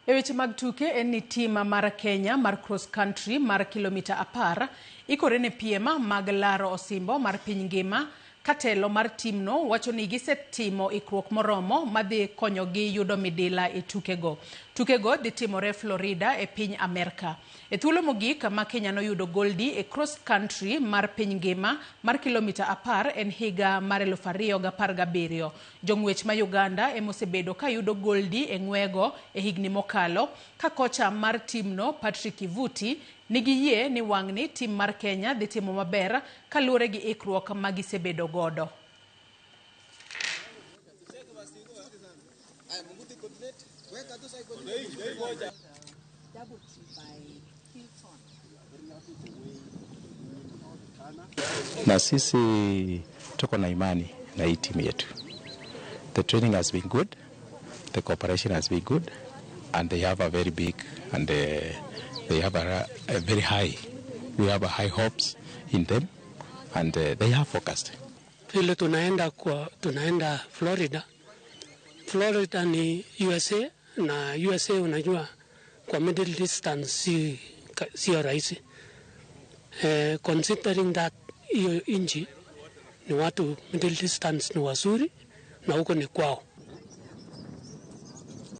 E weche mag tuke en ni tim mar Kenya mar cross country mar kilomita 10 ikore ne piem mag laro osimbo mar piny ngima ka telo mar timno wacho ni gisetimo ikruok moromo madhi konyogi yudo midila e tukego. Tukego dhi timore Florida e piny Amerka. E thuolo mogik ma Kenya noyudo goldi e cross country mar piny ngima mar kilomita 10 en higa mar 2017. Jong'wech ma Uganda ema osebedo ka yudo goldi e ng'wego e higni mokalo, ka kocha mar timno Patrick Kivuti nigi yie ni wang'ni tim mar Kenya dhi timo maber kaluwore gi ikruok ma gisebedo godo. Na sisi tuko na imani na hii timu yetu. The training has been good, the cooperation has been good, and they have a very big and they have a very high, we have a high hopes in them, and they are focused. Vile tunaenda Florida. Florida ni USA na USA unajua kwa middle distance sio rahisi. Considering that hiyo nchi ni watu middle distance ni wazuri na huko ni kwao.